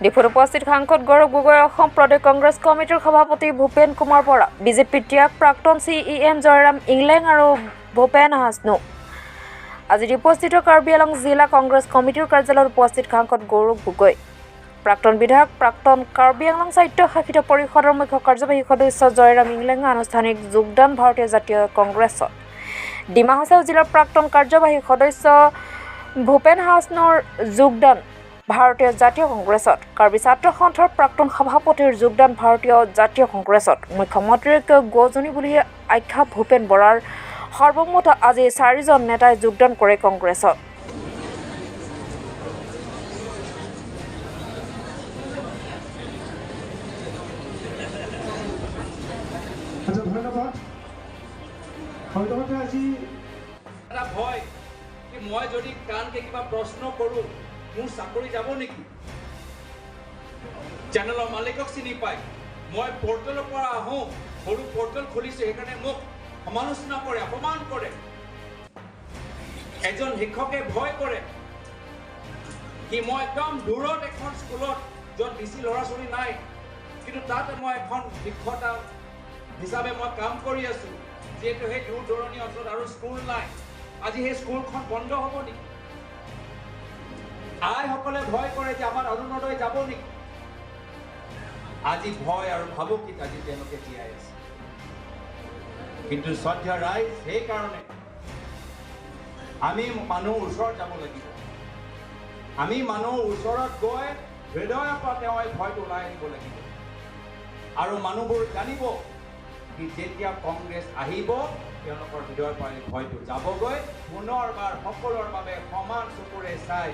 ডিফুত উপস্থিত সাংসদ গৌৰৱ গগৈ, অসম প্ৰদেশ কংগ্ৰেছ কমিটিৰ সভাপতি ভূপেন কুমাৰ বৰা, বিজেপি ত্যাগ প্ৰাক্তন CEM Jairam Engleng আৰু ভূপেন হাছনু। আজি ডিফুস্থিত কাৰ্বি আংলং জিলা কংগ্ৰেছ কমিটিৰ কাৰ্যালয়ত উপস্থিত সাংসদ গৌৰৱ গগৈ, প্ৰাক্তন বিধায়ক, প্ৰাক্তন কাৰ্বি আংলং স্বায়ত্তশাসিত পৰিষদৰ মুখ্য কাৰ্যবাহী সদস্য জয়ৰাম ইংলেঙে আনুষ্ঠানিক যোগদান ভাৰতীয় জাতীয় কংগ্ৰেছত। ডিমা হাছাও জিলাৰ প্ৰাক্তন কাৰ্যবাহী সদস্য ভূপেন হাছনৰ যোগদান ভাৰতীয় জাতীয় কংগ্ৰেছত। কাৰ্বি ছাত্ৰ সন্থাৰ প্ৰাক্তন সভাপতিৰ যোগদান ভাৰতীয় জাতীয় কংগ্ৰেছত। মুখ্যমন্ত্ৰীক গজনী বুলি আখ্যা ভূপেন বৰাৰ। সৰ্বমুঠ আজি চাৰিজন নেতাই যোগদান কৰে কংগ্ৰেছত। আচ্ছা, ধন্যবাদ। আজি এটা ভয় কি মই যদি কানকে কিবা প্ৰশ্ন কৰোঁ মোৰ চাকৰি যাব নেকি? চেনেলৰ মালিকক চিনি পায়, মই পৰ্টেলৰ পৰা আহোঁ, সৰু পৰ্টেল খুলিছোঁ, সেইকাৰণে মোক সমালোচনা কৰে, অপমান কৰে। এজন শিক্ষকে ভয় কৰে কি মই একদম দূৰত এখন স্কুলত য'ত বেছি ল'ৰা ছোৱালী নাই, কিন্তু তাত মই এখন শিক্ষকতা হিচাপে মই কাম কৰি আছোঁ, যিহেতু সেই দূৰ দূৰণি অঞ্চলত আৰু স্কুল নাই। আজি সেই স্কুলখন বন্ধ হ'ব নেকি? আইসকলে ভয় কৰে যে আমাৰ অৰুণোদয় যাব নেকি? আজি ভয় আৰু ভাবুকিত আজি তেওঁলোকে জীয়াই আছে। কিন্তু শ্ৰদ্ধা ৰাইজ, সেইকাৰণে আমি মানুহৰ ওচৰত যাব লাগিব। আমি মানুহৰ ওচৰত গৈ হৃদয়ৰ পৰা তেওঁ এই ভয়টো ওলাই আনিব লাগিব। আৰু মানুহবোৰ জানিব কি যেতিয়া কংগ্ৰেছ আহিব তেওঁলোকৰ হৃদয়ৰ পৰা এই ভয়টো যাবগৈ। পুনৰবাৰ সকলোৰ বাবে সমান চকুৰে চাই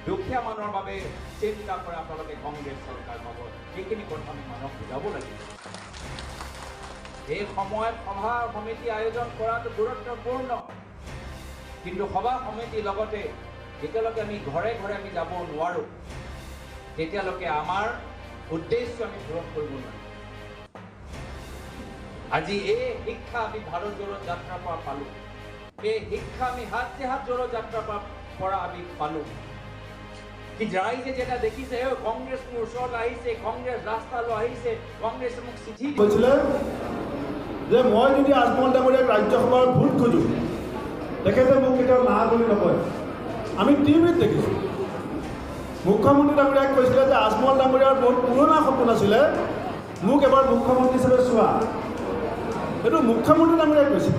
দুখীয়া মানুহৰ বাবে চিন্তা কৰে আপোনালোকে কংগ্ৰেছ চৰকাৰ পাব। সেইখিনি কথা আমি মানুহক বুজাব লাগিব। এই সময়ত সভা সমিতি আয়োজন কৰাটো গুৰুত্বপূৰ্ণ, কিন্তু সভা সমিতিৰ লগতে যেতিয়ালৈকে আমি ঘৰে ঘৰে আমি যাব নোৱাৰোঁ তেতিয়ালৈকে আমাৰ উদ্দেশ্য আমি পূৰণ কৰিব নোৱাৰিম। আজি এই শিক্ষা আমি ভাৰত জোড়ো যাত্ৰাৰ পৰা পালোঁ, এই শিক্ষা আমি হাতে হাত জোড়ো যাত্ৰাৰ পৰা আমি পালোঁ। কি ৰাইজে যেতিয়া দেখিছে কংগ্ৰেছ মোৰ ওচৰলৈ আহিছে, কংগ্ৰেছ ৰাস্তালৈ আহিছে, কংগ্ৰেছে মোক চিঠি কৈছিলে যে মই যদি আজমল ডাঙৰীয়াক ৰাজ্যসভাৰ ভোট খোজোঁ তেখেতে মোক কেতিয়াও না বুলি নকয়। আমি টিভিত দেখিছোঁ মুখ্যমন্ত্ৰী ডাঙৰীয়াক কৈছিলে যে আজমল ডাঙৰীয়াৰ বহুত পুৰণা সপোন আছিলে মোক এবাৰ মুখ্যমন্ত্ৰী হিচাপে চোৱা। সেইটো মুখ্যমন্ত্ৰী ডাঙৰীয়াই কৈছে।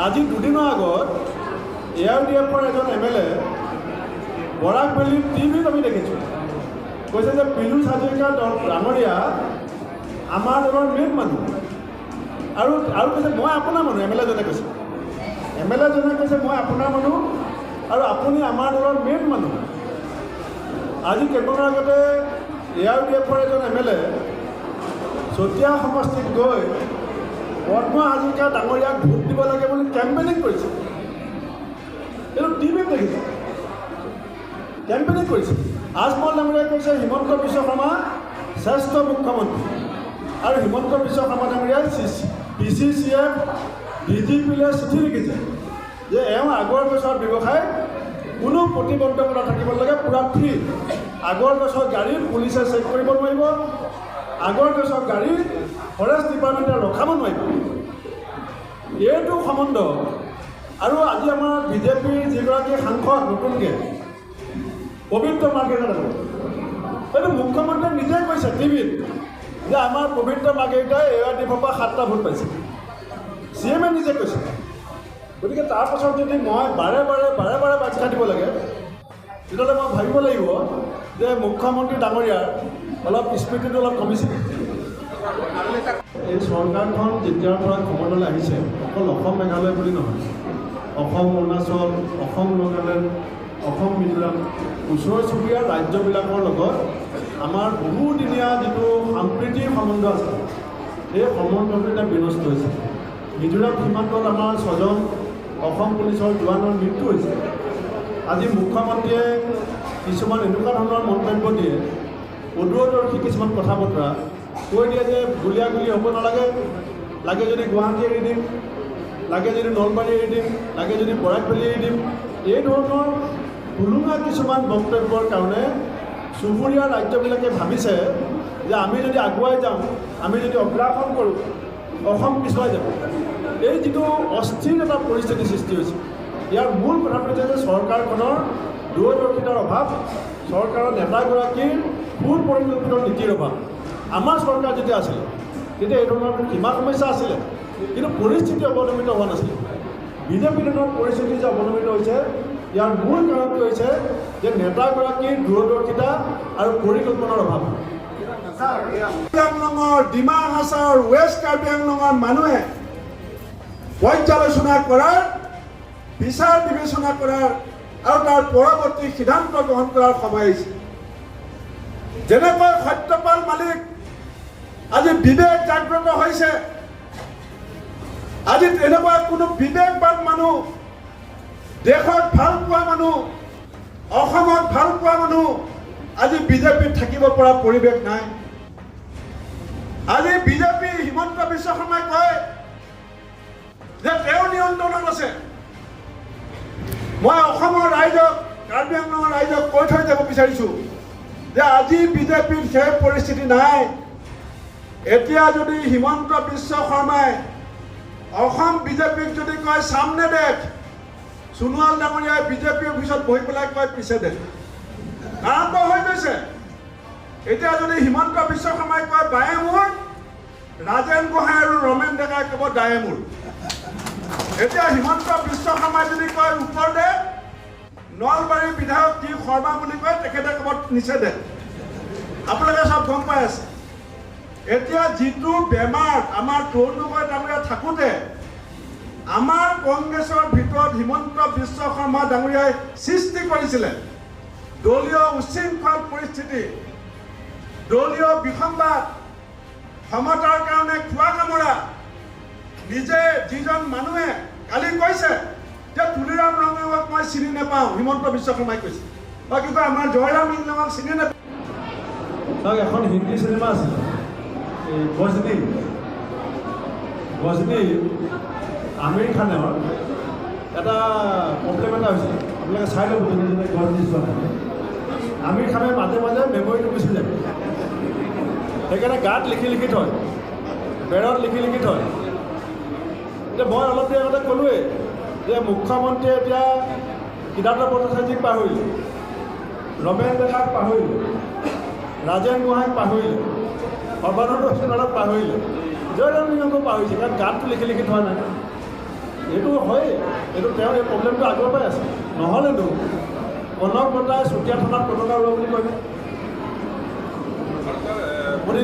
আজি দুদিনৰ আগত এ I D এফৰ এজন MLA বৰাক ভেলীৰ টিভিত আমি দেখিছোঁ কৈছে যে পীযুষ হাজৰিকা ডাঙৰীয়া আমাৰ দলৰ মেইন মানুহ, আৰু আৰু কৈছে মই আপোনাৰ মানুহ। এম এল এজনে কৈছে, এম এল এজনে কৈছে মই আপোনাৰ মানুহ আৰু আপুনি আমাৰ দলৰ মেইন মানুহ। আজি কেইদিনমানৰ আগতে এ I D এফৰ এজন MLA Chatia সমষ্টিত গৈ পদ্ম হাজৰিকা ডাঙৰীয়াক ভোট দিব লাগে বুলি কেম্পেইনিং কৰিছে। এইটো টিভিত দেখিছে, কেম্পেইনিং কৰিছে। আজমল ডাঙৰীয়াই কৈছে হিমন্ত বিশ্ব শৰ্মা শ্ৰেষ্ঠ মুখ্যমন্ত্ৰী, আৰু হিমন্ত বিশ্ব শৰ্মা ডাঙৰীয়াই PCCF DGPলৈ চিঠি লিখিছে যে এওঁ আগৰ গছৰ ব্যৱসায় কোনো প্ৰতিবন্ধকতা থাকিব নালাগে, পূৰা ফ্ৰী। আগৰ গছৰ গাড়ী পুলিচে চেক কৰিব নোৱাৰিব, আগৰ গছৰ গাড়ী ফৰেষ্ট ডিপাৰ্টমেণ্টে ৰখাব নোৱাৰিব। এইটো সম্বন্ধ। আৰু আজি আমাৰ বিজেপিৰ যিগৰাকী সাংসদ নতুনকৈ পবিত্ৰ মাৰ্ঘেৰিটা ডাঙৰীয়া, এইটো মুখ্যমন্ত্ৰীয়ে নিজে কৈছে টিভিত যে আমাৰ পবিত্ৰ মাৰ্ঘেৰিটাই এ I D এফৰ পৰা 7টা ভোট পাইছে, CM নিজে কৈছে। গতিকে তাৰপাছত যদি মই বাৰে বাৰে বাৰে বাৰে ব্যাখ্যা দিব লাগে তেতিয়াহ'লে মই ভাবিব লাগিব যে মুখ্যমন্ত্ৰী ডাঙৰীয়াৰ অলপ স্মৃতিটো অলপ কমিছে। এই চৰকাৰখন যেতিয়াৰ পৰা ক্ষমতালৈ আহিছে অকল অসম মেঘালয় বুলি নহয়, অসম অৰুণাচল, অসম নাগালেণ্ড, অসম মিজোৰাম, ওচৰ চুবুৰীয়া ৰাজ্যবিলাকৰ লগত আমাৰ বহুদিনীয়া যিটো সম্প্ৰীতিৰ সম্বন্ধ আছে এই সম্বন্ধটো এতিয়া বিনষ্ট হৈছে। মিজোৰাম সীমান্তত আমাৰ 6জন অসম পুলিচৰ জোৱানৰ মৃত্যু হৈছে। আজি মুখ্যমন্ত্ৰীয়ে কিছুমান এনেকুৱা ধৰণৰ মন্তব্য দিয়ে, অদূৰদৰ্শী কিছুমান কথা বতৰা কৈ দিয়ে যে গুলীয়াগুলি হ'ব নালাগে, লাগে যদি গুৱাহাটী এৰি দিম, লাগে যদি নলবাৰী এৰি দিম, লাগে যদি বৰাক ভেলী এৰি দিম। এই ধৰণৰ টুলুঙা কিছুমান বক্তব্যৰ কাৰণে চুবুৰীয়া ৰাজ্যবিলাকে ভাবিছে যে আমি যদি আগুৱাই যাওঁ, আমি যদি অগ্ৰাসন কৰোঁ, অসম পিছুৱাই যাব। এই যিটো অস্থিৰ এটা পৰিস্থিতি সৃষ্টি হৈছে, ইয়াৰ মূল কথাটো হৈছে যে চৰকাৰখনৰ দূৰদৰ্শিতাৰ অভাৱ, চৰকাৰৰ নেতাগৰাকীৰ সুপৰিকল্পিত নীতিৰ অভাৱ। আমাৰ চৰকাৰ যেতিয়া আছিলে তেতিয়া এই ধৰণৰ সীমা সমস্যা আছিলে, কিন্তু পৰিস্থিতি অৱনমিত হোৱা নাছিলে। বিজেপি দিনৰ পৰিস্থিতি যে অৱনমিত হৈছে, ইয়াৰ মূল কাৰণটো হৈছে যে নেতাগৰাকীৰ দূৰদৰ্শিতা আৰু পৰিকল্পনাৰ অভাৱ। কাৰ্বি আংলঙৰ, ডিমা হাছাওৰ, ৱেষ্ট কাৰ্বি আংলঙৰ মানুহে পৰ্যালোচনা কৰাৰ, বিচাৰ বিবেচনা কৰাৰ আৰু তাৰ পৰৱৰ্তী সিদ্ধান্ত গ্ৰহণ কৰাৰ সময় আহিছে। যেনেকৈ সত্যপাল মালিক আজি বিবেক জাগ্ৰত হৈছে, আজি তেনেকুৱা কোনো বিবেকবান মানুহ, দেশত ভাল পোৱা মানুহ, অসমত ভাল পোৱা মানুহ আজি বিজেপিত থাকিব পৰা পৰিৱেশ নাই। আজি বিজেপি হিমন্ত বিশ্ব শৰ্মাই কয় যে তেওঁ নিয়ন্ত্ৰণত আছে। মই অসমৰ ৰাইজক, কাৰ্বি আংলঙৰ ৰাইজক কৈ থৈ যাব বিচাৰিছোঁ যে আজি বিজেপিত সেই পৰিস্থিতি নাই। এতিয়া যদি হিমন্ত বিশ্ব শৰ্মাই অসম বিজেপিক যদি কয় सामने देख, সোণোৱাল ডাঙৰীয়াই বিজেপি অফিচত বহি পেলাই কয় पीछे देख, আৰম্ভ হৈ গৈছে। এতিয়া যদি হিমন্ত বিশ্ব শৰ্মাই কয় बाएं मुड़, ৰাজেন গোহাঁই আৰু ৰমেন ডেকাই ক'ব दाएं मुड़। এতিয়া হিমন্ত বিশ্ব শৰ্মাই যদি কয় ऊपर देख, নলবাৰীৰ বিধায়ক টি শৰ্মা বুলি কয়, তেখেতে ক'ব नीचे देख। আপোনালোকে চব গম পাই আছে। এতিয়া যিটো বেমাৰ আমাৰ তৰুণ গগৈ ডাঙৰীয়া থাকোঁতে আমাৰ কংগ্ৰেছৰ ভিতৰত হিমন্ত বিশ্ব শৰ্মা ডাঙৰীয়াই সৃষ্টি কৰিছিলে, দলীয় উচ্ছৃংখল পৰিস্থিতি, দলীয় বিসম্বাদ, ক্ষমতাৰ কাৰণে খোৱা কামোৰা, নিজে যিজন মানুহে কালি কৈছে যে তুলিৰাম ৰংহাঙক মই চিনি নাপাওঁ, হিমন্ত বিশ্ব শৰ্মাই কৈছে, বা কি কয় আমাৰ জয়ৰাম ইংলেঙক চিনি নাপাওঁ। চাওক, এখন হিন্দী চিনেমা আছিলে, এই গজনী। গজনী আমিৰ খানৰ এটা প্ৰব্লেম এটা হৈছিলে, আপোনালোকে চাই ল'ব যোনে যোনে গজনী চোৱা নাই। আমিৰ খানে মাজে মাজে মেমৰিটো গুচি যায়, সেইকাৰণে গাত লিখি লিখি থয়, বেৰত লিখি লিখি থয়। এতিয়া মই অলপ দেৰি আগতে ক'লোৱেই যে মুখ্যমন্ত্ৰীয়ে এতিয়া সিদ্ধাৰ্থ ভট্টাচাৰ্যক পাহৰিলে, ৰমেন ডেকাক পাহৰিলে, ৰাজেন গোহাঁইক পাহৰিলে, সৰ্বানন্দ সোণোৱালক পাহৰিলে, জয়ৰাম ইংলেঙকো পাহৰিছে, কাৰণ গাতটো লিখি লিখি থোৱা নাই। এইটো হয়েই, এইটো তেওঁৰ এই প্ৰব্লেমটো আগৰ পৰাই আছে। নহ'লেনো কনক বঁটাই চুতীয়া থানাত পতাকা উৰুৱা বুলি কয়নে আপুনি?